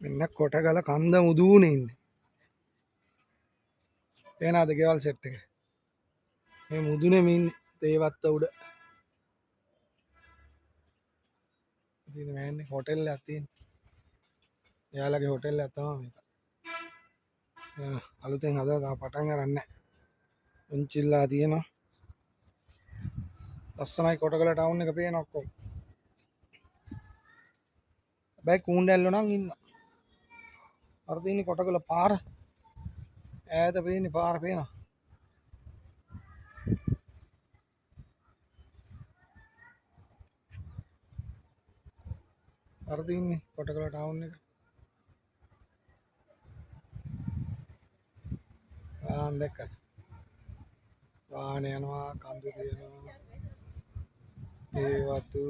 මෙන්න කොටගල කන්ද මුදුනේ ඉන්නේ. පේනවද ගෙවල් සෙට් එක? මේ මුදුනේම ඉන්නේ තේවත්ත උඩ. ඉතින් මෑන්නේ හොටෙල් එකක් තියෙන. එයාලගේ හොටෙල් එකක් තමයි මේක. අලුතෙන් හදලා තාම පටන් අරන් නැහැ. උන්චිල්ලා තියෙනවා. ලස්සනයි කොටගල ටවුන් එක පේන ඔක්කොම. හැබැයි කූණ්ඩැල්ලෝ නම් ඉන්නවා. අර තියෙන්නේ කොටගල පාර. ඈත පේන්නේ පාර පේනවා. අර තියෙන්නේ කොටගල ටවුන් එක. ආන් දැක්කද? වාහන යනවා, කඳු තියෙනවා. තේ වතු.